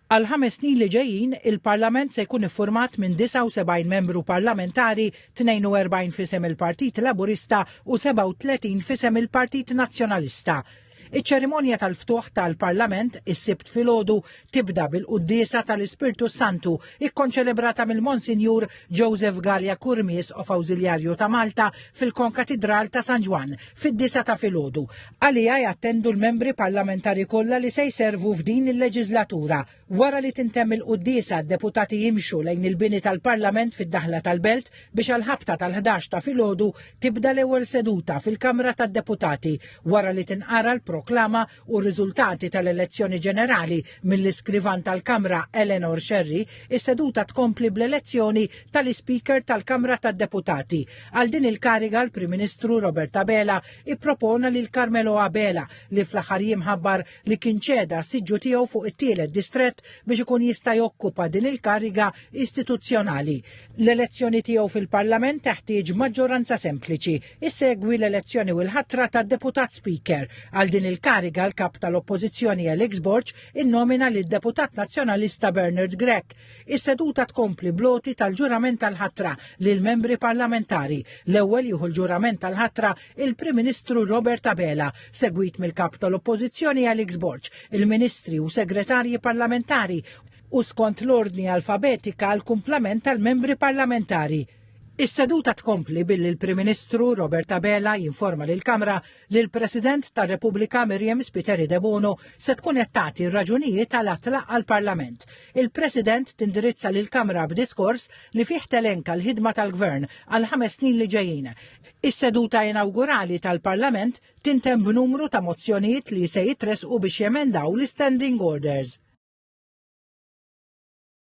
Għall-ħames snin li ġejjin, il-Parlament se jkun iffurmat minn 79 membru parlamentari, 42 f'isem il-Partit Laburista u 37 f'isem il-Partit Nazzjonalista. Iċ-ċerimonja tal-ftuħ tal-Parlament is-Sibt filgħodu tibda bil-quddiesa tal-Ispirtu Santu ikkonċelebrata mill-Monsinjur Joseph Galea Curmi Isqof Awżiljarju ta' Malta fil-Konkatidral ta' San Ġwann fid-disgħa ta' filgħodu. Għaliha jattendu l-membri parlamentari kollha li se jservu f'din il-leġiżlatura. Wara li tintemm il-quddiesa d-deputati jimxu lejn il-bini tal-Parlament fid-daħla tal-Belt biex għall-ħabta tal-ħdax ta' filgħodu tibda l-ewwel seduta fil-Kamra tad-Deputati wara li tinqara l-proklama u r-riżultati tal-elezzjoni ġenerali mill-Iskrivan tal-Kamra Eleanor Scerri, is-seduta tkompli bl-elezzjoni tal-Ispeaker tal-Kamra tad-Deputati. Għal din il-kariga l-Prim Ministru Robert Abela ippropona lil Carmelo Abela li fl-aħħar jiem ħabbar li kien ċeda s-siġġu tiegħu fuq it-tielet distrett biex ikun jista' jokkupa din il-kariga istituzzjonali. L-elezzjoni tiegħu fil-Parlament teħtieġ maġġoranza sempliċi. Issegwi l-elezzjoni u l-ħatra ta' deputat speaker. Għal din il-kariga l-kap tal-Oppożizzjoni Alex Borg innomina lid-deputat Nazzjonalista Bernard Grech. Is-seduta tkompli bl-għoti tal-ġurament tal-ħatra lill-membri parlamentari. L-ewwel jieħu l-ġurament tal-ħatra il-Prim Ministru Robert Abela, segwit mill-Kap tal-Oppożizzjoni Alex Borg, il-Ministri u Segretarji Parlamentari u skont l-ordni alfabetika l-kumplament tal-membri parlamentari. Is-seduta tkompli billi l-Prim Ministru Robert Abela jinforma lill-Kamra li l-President tar-Repubblika Miriam Spiteri Debono se tkun qed tagħti r-raġunijiet għal tlaq għall-Parlament. Il-President tindirizza lill-Kamra b'diskors li fih telenka l-ħidma tal-Gvern għal ħames snin li ġejjin. Is-seduta inawgurali tal-Parlament tintemm b'numru ta' mozzjonijiet li se jitressqu biex jemendaw l-istanding orders.